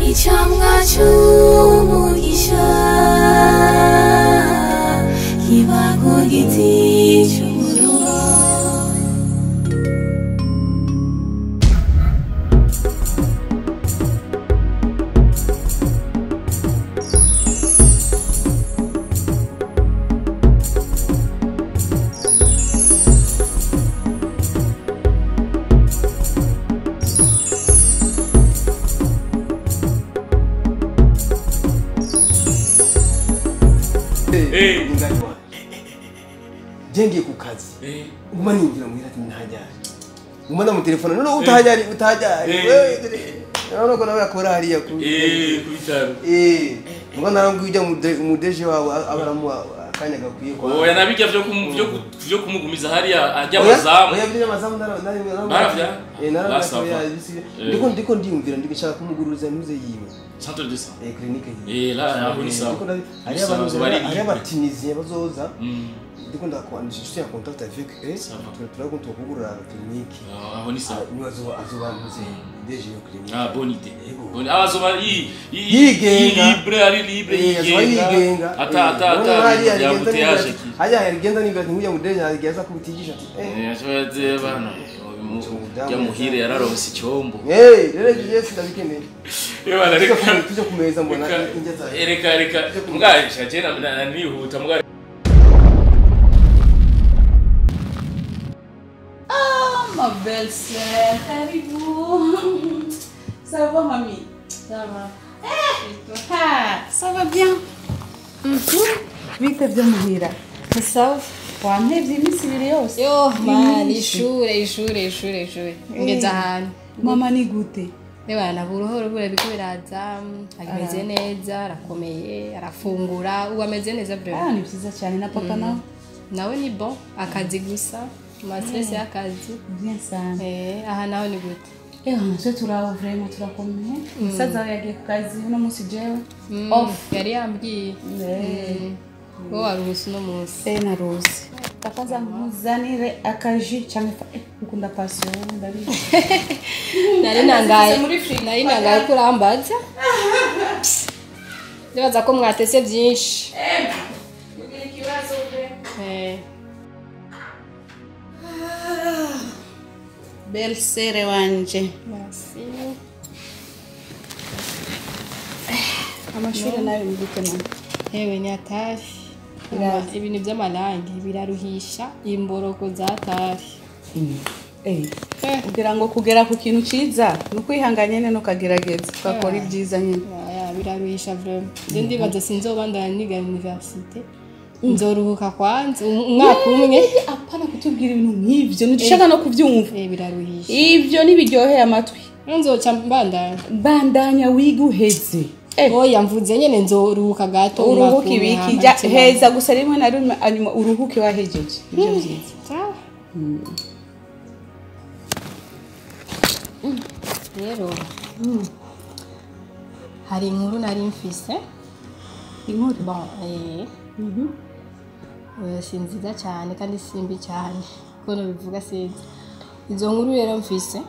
Icamwa c'umugisha kiba ku giti c'umuruho. Jengiye ku kazi nguma ninjira muhira ati ntajyari nguma ndamutelefona none utahajyari utahajyari urabona ko nawe akora hariya ku bitaro ngo narambwiye ujya mu deje wawe abaramuha akanya gakwiye kwa oya nabijya byo kumugumiza hariya ajya amazamu oya bijya amazamu naravya naravya ndiko ndiyumvira ndiko nshaka kumuguruza ntuze yiwe centre de santé clinique yiwe la aho ni sawa hariya abantu hariya abatunisiens bazoza ndiko ndakwandisha je suis en contact avec eux turakonta kugura clinique aho ni sawa nibazo azobantuze deje yo clinique ah bonne idée bonne azoba yigenga libre ari libre yigenga ata ata ata ya bouteillage ki haya yarigenda nimba nkuya mudeje yarigeza kubitigisha ati eh bana ya muhire yararonse icyombo rero je sindabikeneye bana reka tujye kumeza mbona injya reka reka mbwaje je na nihuta mbwa. Ma belle-sœur, karibu. Ça va, mamie? Ça va. Eh, et toi? Ça va bien. Vite byo muhira. Ça va. Wantevye iminsi ibiri yose. Yo, man, ishure, ishure, ishure, ishure. Ngeze ahantu. Mama ni gute? Ewa na buruhoro bure biko biraza, ameze neza, arakomeye, arafungura, ubu ameze neza bro. Ah, ni byiza cyane na papa nawe. Nawe ni bon, akazi gusa. Mastress y'akazi. Bien sana. Aha naho ni gute? Natwe turaho vraiment turakomeye. Musaza wawe yagiye ku kazi uno munsi jewe. Off. Yari yambwiye. Wowe waruhuse uno munsi. Naruhuse. Kwanza nkuzanire akaji cyangwa ukunda passion ndabizi. Nari nangaye kurambaza. Ndibaza ko mwatese byinshi. Ugira ikibazo be. Belle-sœur wanje. Merci. Amashuri nayo ni gute mama? Ewe ni atari. Ibintu by'amarangi biraruhisha imboroko zatari. Kugira ngo kugera ku kintu ciza nukwihanganye nyene nukagerageza ukakora ibyiza nyene. Biraruhisha vraiment. Je ndibaza sinzobandanya niga université. Nzoruhuka kwanza umwaka umwe. Apana kutubwira ibintu nk'ivyo ntidushaka no kuvyumva. Biraruhisha. Ivyo nibiryoheye amatwi. Nzoca mbandanya. Bandanya wiguheze. Oya mvuze nyene nzoruhuka gato uruhuka ibiki heza gusa rimwe na rimwe anyuma uruhuke wahejeje. Nivyo vyiza. Rero hari inkuru nari mfise. Inkuru? Bon, si nziza cyane kandi simbi cyane kuko bivuga sinzi. Izo nkuru rero mfise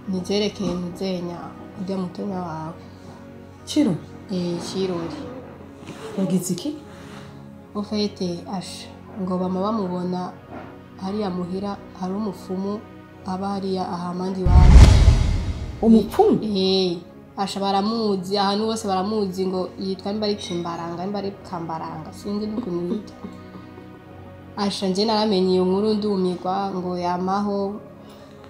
nizerekeye ntuzenya ujya mutonya wawe. Ciro? Kirori. Yagize iki? Ufite asha ngo bama bamubona hariya muhira hari umufumu aba hariya ahamandi wawe. Umupfumu? Asha baramuzi ahantu bose baramuzi ngo yitwa nimba ari Kimbaranga nimba ari Kambaranga sinzi n'ukuntu yitwa. Asha nje naramenye iyo nkuru ndumirwa ngo yamaho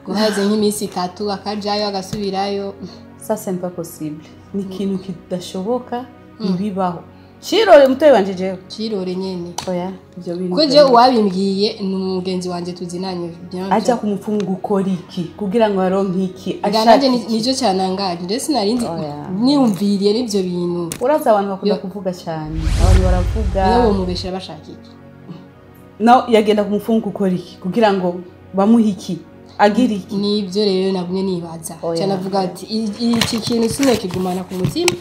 guhaze nk'iminsi itatu akajayo agasubirayo. Ça c'est pas possible. Ni ikintu kidashoboka ntibibaho. Kirore mutoyi wanje jewe. Kirore nyene. Oya ivyo bintu. Ko je uwabimbwiye ni umugenzi wanje tuzinanye bien. Aja kumupfunga gukora iki kugira ngo aronke iki ashaka. Nivyo cyanangaje ndetse narinzi niyumviriye n'ivyo bintu. Uraza abantu bakunda kuvuga cyane. Abantu baravuga. Nibo mubeshera bashaka iki. No yagenda kumupfunga gukora iki kugira ngo bamuhe iki. Agira iki. Nivyo rero nagumye nibaza. Cyanavuga ati iki kintu sinekigumana ku mutima.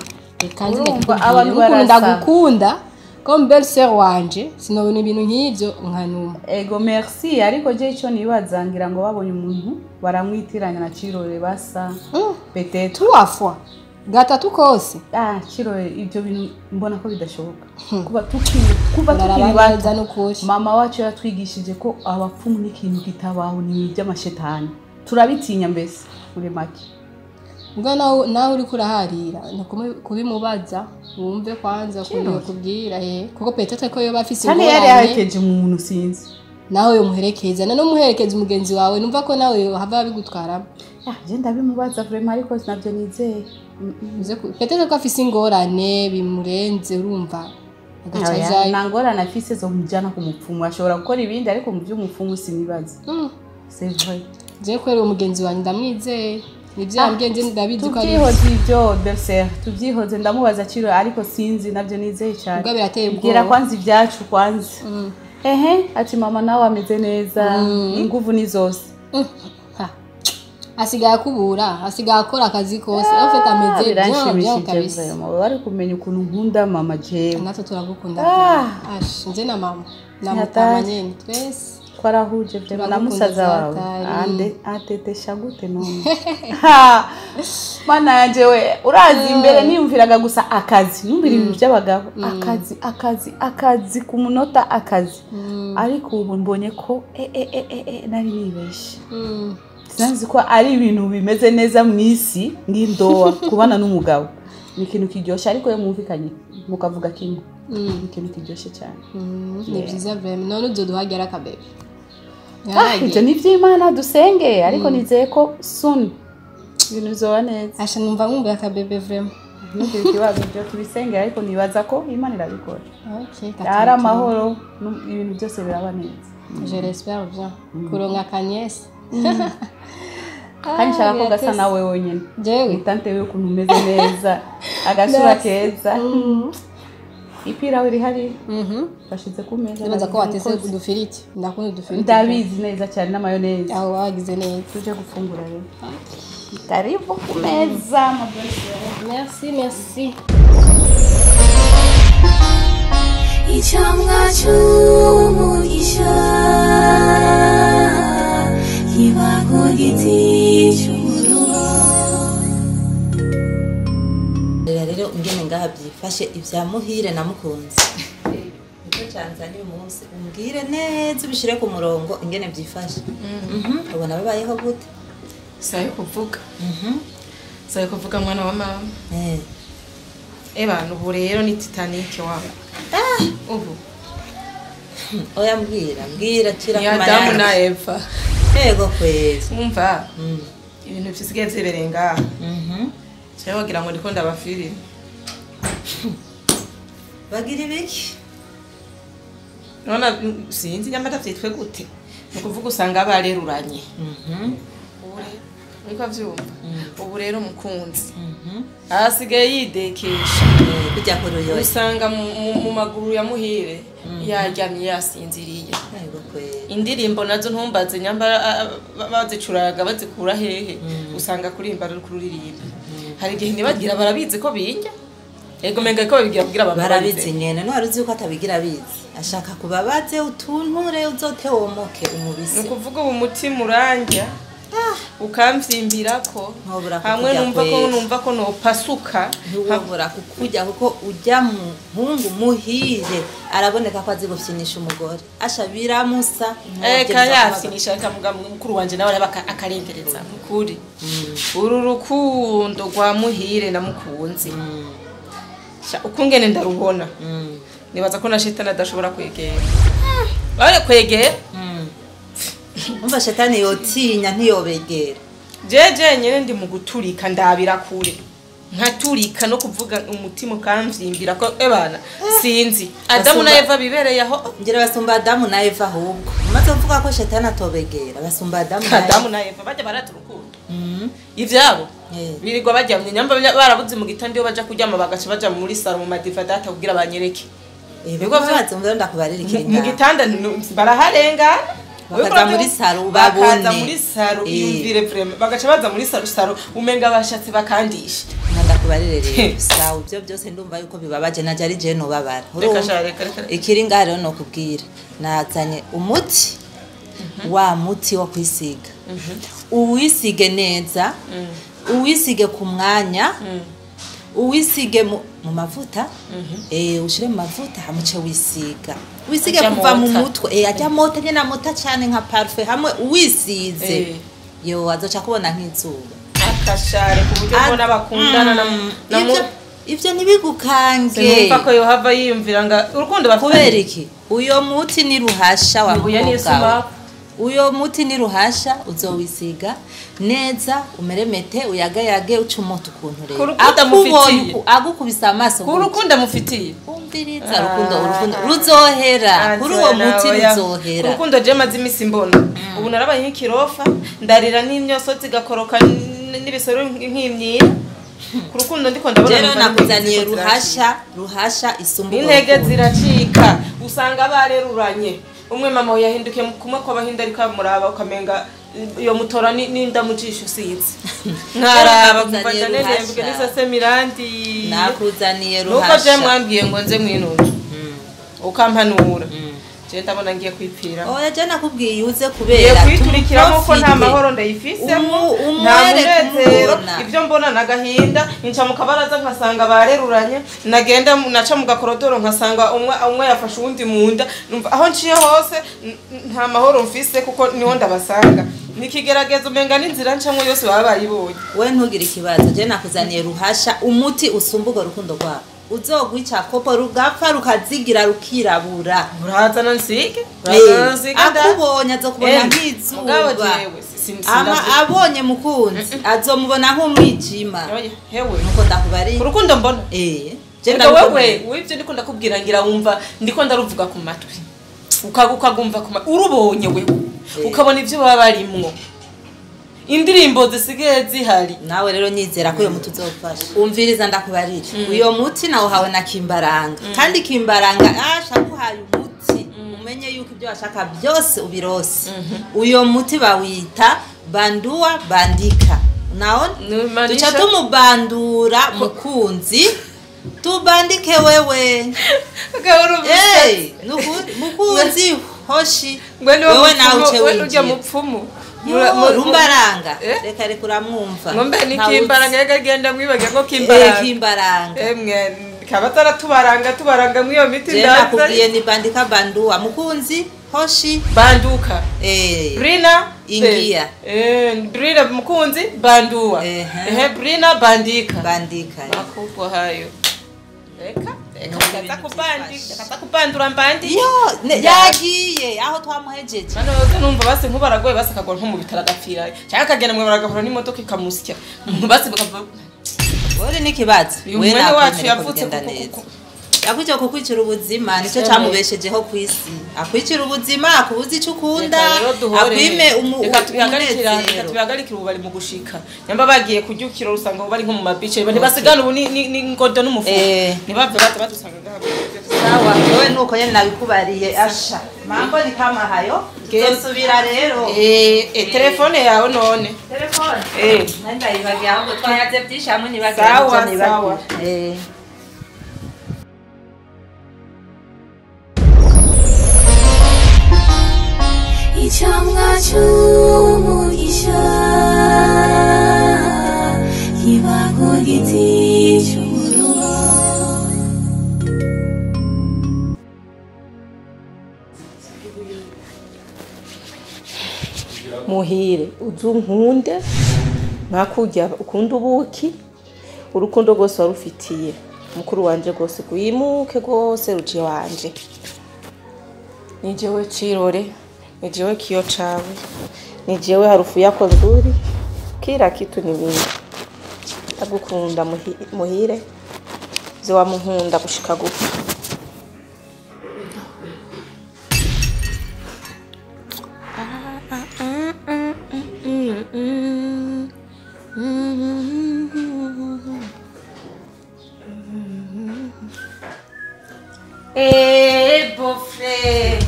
Kandi abantu ndagukunda Comme belle sœur wanje sinobona ibintu nk'ivyo nkanuma. Ego merci, ariko je ico nibaza ngira ngo babonye umuntu baramwitiranya na Cirore basa. Peut-être trois fois. Gatatu kose. Ah, Cirore ibyo bintu mbona ko bidashoboka. Kuba tukiri bato n'ukuri. Mama wacu yaratwigishije ko abapfumu n'ikintu kitabaho ni iby'amashetani. Turabitinya mbese muri make. Ubwo nawe uri kuraharira kubimubaza wumve kwanza kubwira kuko peut-être ko yoba afise ingorane. Kandi yari yaherekeje umuntu sinzi. Nawe yomuherekeza na no muherekeza umugenzi wawe numva ko nawe hava bigutwaramo. Ah, je ndabimubaza vraiment ariko sinavyo nizeye. Peut-être ko afise ingorane bimurenze urumva. Agacazayo. Nta ngorane afise zo mujana ku mupfumu, ashobora gukora ibindi ariko mu by'umupfumu sinibaza. C'est vrai. Je kwera umugenzi wanjye ndamwizeye. Nivyo yambwiye ndabizi ko ari tubyihoze ibyo belle-sœur, tubyihoze ndamubaza Ciro ariko sinzi navyo nizeye cyane. Ubwo birateye ubwoba. Bwira kwanza ibyacu kwanza. Ehe, ati mama nawe ameze neza, inguvu ni zose. Asigaye akubura, asigaye akora akazi kose. En fait ameze bien bien kabisa. Bari kumenya ukuntu nkunda mama jewe. Natwe turagukunda. Ash, nje na mama. Na mutama nyene twese. Twarahuje vraiment na musaza wawe. Ande atetesha gute none? Ha! Mana yanje we, urazi imbere niyumviraga gusa akazi, numvira ibintu by'abagabo, akazi akazi akazi ku munota akazi. Ariko ubu mbonye ko nari nibeshe. Sinzi ko ari ibintu bimeze neza mu isi ng'indoa kubana n'umugabo. Ni ikintu kiryoshe ariko yo mwumvikanye mukavuga kimwe. Ni ikintu kiryoshe cyane. Ni byiza vraiment none uzoduhagera akabebe. Ibyo ni iby'Imana dusenge ariko nizeye ko soon ibintu bizoba neza. Asha numva nkumbuye akabebe vraiment. Ntugire ikibazo byo tubisenge ariko nibaza ko Imana irabikora. Okay. Ari amahoro ibintu byose biraba neza. Je l'espère bien. Kuronka kanyesi. Kandi nshaka ko gasa nawe wenyine. Jewe tante we ukuntu umeze neza agasura keza. Ipira iri hari. Bashize ku meza. Nibaza ko watese udufiriti. Ndakunda udufiriti. Ndabizi neza cyane na mayonnaise. Aho wagize neza. Tuje gufungura rero. Karibu ku meza ma belle. Merci merci. Icamwa c'umugisha kiba ku giti c'umuruho. Rero ingene ngaha byifashe ibya Muhire na Mukunzi. Nicyo canzanye uyu munsi umbwire neza ubishire ku murongo ingene byifashe. Ubona babayeho gute? Sayo kuvuga. Sayo kuvuga mwana wa mama. Ebana ubu rero ni Titanic wa. Ubu. Oya mbwira cira ku Adamu na Eva. Yego kwezi. Umva. Ibintu bisigaye vyiberenga. Cyo wagira ngo ndiko ndabafirira. Bagira ibiki? Nona sinzi nyamata vyitwe gute. Nukuvuga usanga bareruranye. Uriko vyumva. Ubu rero Mukunzi. Asigaye yidekesha. Kujya kuruyoye. Usanga mu maguru ya Muhire yaryamye yasinziriye. Yego kweli. Indirimbo nazo ntumbaze nyambara bazicuraga bazikura hehe. Usanga kurimba ari kururirimba. Hari igihe nibagira barabizi ko binjya. Ego menga ko babigira kugira abantu barabizi nyene no haruzi ko atabigira bizi. Ashaka kubabaze utunture uzote womoke umubisi. Nukuvuga ubu mutima uranja. Ukamvyimbirako hamwe numva ko nopasuka ntiwobura kukujya kuko ujya muhungu Muhire araboneka ko azi gufyinisha umugore asha biramusa eka yafyinisha akamuga mukuru wanje nawe akarengereza mukuri uru rukundo rwa Muhire na Mukunzi ukungene ndarubona nibaza ko na shetani adashobora kwegera bare kwegera. Umva shetani yotinya ntiyobegera. Jeje nyene ndi mu guturika ndabira kure. Nkaturika no kuvuga umutima kamvyimbira ko ebana sinzi. Adamu na Eva bibereye aho. Ngira basumba Adamu na Eva ahubwo. Umaze kuvuga ko shetani atobegera basumba Adamu na Adamu na Eva bajya baraturukundo. Ivyabo birirwa bajyamye nyamba barabuze mu gitanda iyo baja kuryama bagaca baja muri salo mu madiva data kugira banyereke. Ibigo bazi umva ndakubarira mu gitanda baraharengana. Bakaza muri salo babone. Bakaza muri salo yumvire vraiment bagaca baza muri salo umenga bashatse bakandisha. Reka ndakubarire rero. Sawa, ibyo byose ndumva yuko bibabaje naje ari je nobabara. Reka sha, reka reka. Ikiri ngaha rero nokubwira. Nazanye umuti. Wa muti wo kwisiga. Uwisige neza. Uwisige ku mwanya. Uwisige mu mavuta. Ushire mu mavuta hamuce wisiga. Wisige kuva mu mutwe. Ajya mota nyene amota cyane nka parfum hamwe uwisize. Yo azoca kubona nk'izuba. Akashare ku buryo mbona bakundana na ivyo ntibigukange. Sinumva ko yohava yiyumvira nga urukundo bafite. Kubera iki? Uyo muti ni ruhasha wa mukobwa. Uyo muti ni ruhasha uzowisiga neza umeremete uyagayage uca umuti ukuntu rero. Akubonye agukubisa amaso. Ku rukundo mufitiye. Umviriza urukundo ruzohera. Kuri uwo muti ruzohera. Urukundo je maze imisi mbona. Ubu narabaye nk'ikirofa ndarira n'imyosozi gakoroka n'ibisoro nk'imyira. Ku rukundo ndiko ndabona rero nakuzaniye ruhasha isumbuye. Intege ziracika usanga bareruranye. Umwe mama yahindukiye kumwe kw'abahinda ariko amuraba ukamenga iyo mutora ninda mujisho sinzi. Nkaraba kumva nene n'isase mirandi. Nakuzaniye ruhasha. Nuko je mwambwiye ngo nze mwinunze. Ukampanura. Je ndabona ngiye kwipfira. Oya je nakubwiye uze kubera. Kwiturikiramo ko nta mahoro ndayifisemo. Nta munezero. Ibyo mbona nagahinda inca mu kabaraza nkasanga bareruranye nagenda naca mu gakorodoro nkasanga umwe yafashe uwundi munda. Numva aho nciye hose nta mahoro mfise kuko niho ndabasanga. Nikigerageza umenga n'inzira ncamwe yose baba bayibonye. We ntugire ikibazo je nakuzaniye ruhasha umuti usumbuka urukundo rwawe. Uzogwica kopo rugapfa rukazigira rukirabura. Urazana nsige? Urazana nsige akubonye azokubona nk'izuba. Ama abonye mukunzi azomubona nk'umwijima. Hewe nuko ndakubari. Urukundo mbona. Je wewe wivyo ndiko ndakubwira ngira wumva ndiko ndaruvuga ku matwi. Ukagumva ku matwi urubonye wewe. Ukabona ivyo baba barimwo. Indirimbo zisigaye zihari. Nawe rero nyizera ko uyo muti uzofasha. Umviriza ndakubarira. Uyo muti nawo hawe na Kimbaranga. Kandi Kimbaranga ashaguhaye umuti. Umenye yuko ibyo washaka byose ubirose. Uyo muti bawita bandua bandika. Naona tuca tumubandura mukunzi. Tubandike wewe. Mukunzi hoshi. Wewe nawe uce winjira. Mupfumu. Rumbaranga. Reka reka uramwumva. Ngombe ni Kimbaranga reka genda mwibagira ngo Kimbaranga. Kimbaranga. Emwe kabatara tubaranga mwiyo miti ndaza. Nakubwiye ni bandika bandua mukunzi hoshi banduka. Brina ingia. Brina mukunzi bandua. Brina bandika. Bandika. Makubwa hayo. Reka reka kubandura mbandi. Yo yagiye aho twamuhejeje. Bano yote numva base nkubaragoye base akagwa nko mu bitaro agapfira. Cyangwa akagenda mwe baragahura n'imodoka ikamusya. Base bakava. Wewe nikibazo. We na wacu yavutse kuko Yakwica kukwicira ubuzima nico camubeshejeho kwisi. Akwicira ubuzima akubuza ico ukunda akwime reka tubihagarikira ubu bari mu gushika. Nyamba bagiye kuryukira usanga bari nko mu mabice ntibasigana ubu ni ngodo n'umufuko. Ntibave baza badusanga ngaha. Sawa wewe nuko nyene nabikubariye asha. Mambo ni kama hayo. Tuzosubira rero. Telefone yawe none. Telefone? Nenda ibagiye ahubwo twayaze byinshi hamwe nibagiye. Sawa sawa. Icamwa c'umugisha kiba ku giti c'umuruho. Muhire uzunkunde nkakurya ukunda ubuki urukundo rwose warufitiye mukuru wanje rwose kuyimuke rwose ruciye wanje ni jewe cirore ni jewe kio chawe ni jewe harufu yako nzuri kila kitu ni mimi ndagukunda muhire ziwa munkunda gushika gupfa. Eh, beau-frère.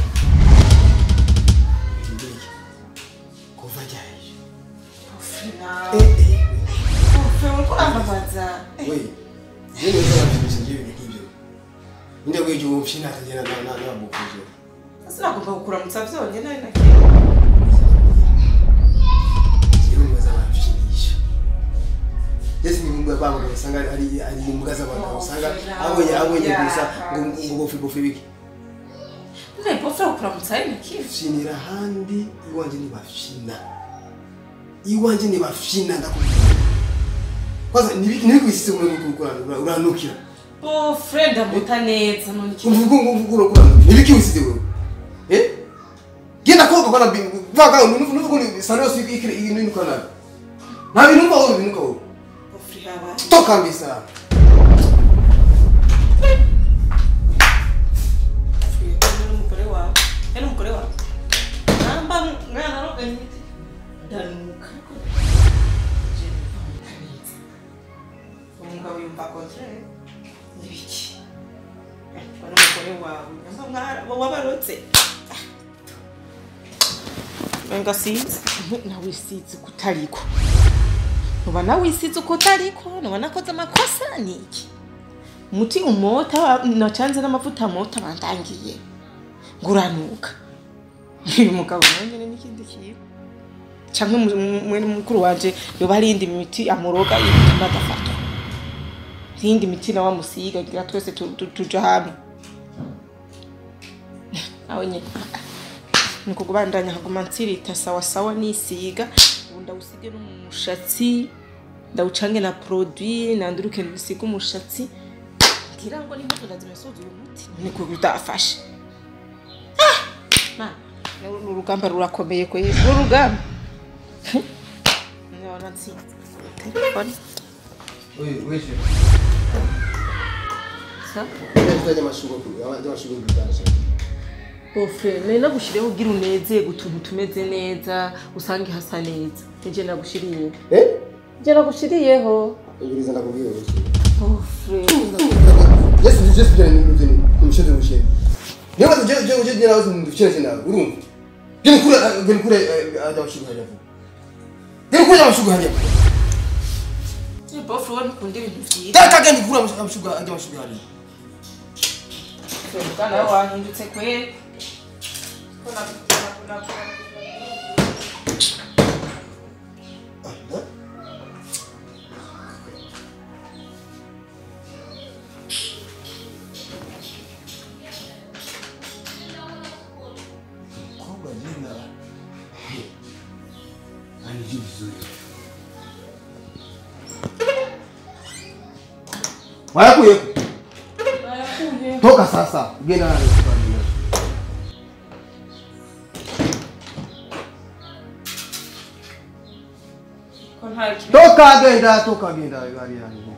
Kuva ryari? Beau-frère, Urambabaza. We. Je ne sais pas si je vais ibyo. Ninde weje uwo mfina atagenda na bukuje. Sasa nagomba kukuramutsa vyonyene na Jewe nibaza bamfishinisha. Yesu ni mbwa babo usanga ari imbwa z'abantu usanga abonye gusa ngo bofi bofi biki. Nde bofra kukuramutsa ari naki? Finira handi iwanje ni bafina. Iwanje ni bafina ndakubwira. Kwanza nibiki wisise umuntu uranukira. Bo friend amuta neza none iki. Uvuga uranukira. Nibiki wisise wewe? Eh? Genda koga kwana vaga nuvuga ni sano si ikire inuka nabi. Nabi numva wowe binuka wowe. Bofri haba. Toka mbisa. Umugore wawe. Ene umugore wawe. Namba mwana roga imiti. Ndanuka. Umugabo yumva contraire. Nibiki. Bana umugore wawe. Namba wabarotse. Menga sinzi nawe sinzi kutariko. Nuba nawe sinzi kutariko, nuba nakoze amakosa niki. Muti umota nacanze n'amavuta mota bandangiye. Nguranuka. Uyu mugabo nyene n'ikindi kintu. Canke mwene mukuru wanje yoba ari indi miti amuroga ituma adafatwa. Indi miti nawe amusiga ngira twese tuja hamwe. Aho nyene. Niko kubandanya haguma nsirita sawa sawa nisiga ubu ndawusige no mu mushatsi ndawucange na produit nanduruke nisiga umushatsi ngira ngo n'imbuto ndazimesuza uyu muti niko udafashe. Ah! Ma, urugamba rurakomeye ko yewe urugamba. Ndabona nsinzi telefone. Oui, oui, je. Ça? Ndajya amashugo amashugo ndajya. Bofre, nari nagushiriyeho ugira unezerwe utuntu tumeze neza usange hasa neza. Nje nagushiriyeho. Eh? Nje nagushiriyeho. Ingiriza ndakubwiye wewe. Bofre. Yesu Yesu byane ni kumshoze mushe. Niba je je nawe ndufire nawe urumva. Genda kure ajya amashugo hajya vuba. Genda kure amashugo hajya vuba. Ni bofre wowe ntukunda ibintu vyiza. Data genda kure amashugo ajya amashugo hajya. Bwana wahindutse kweli. Mkobwa jina anijui vizuri. Wayakuye. Toka sasa, genda na Toka genda gari yangu.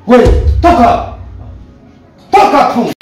Wewe toka. Toka tu.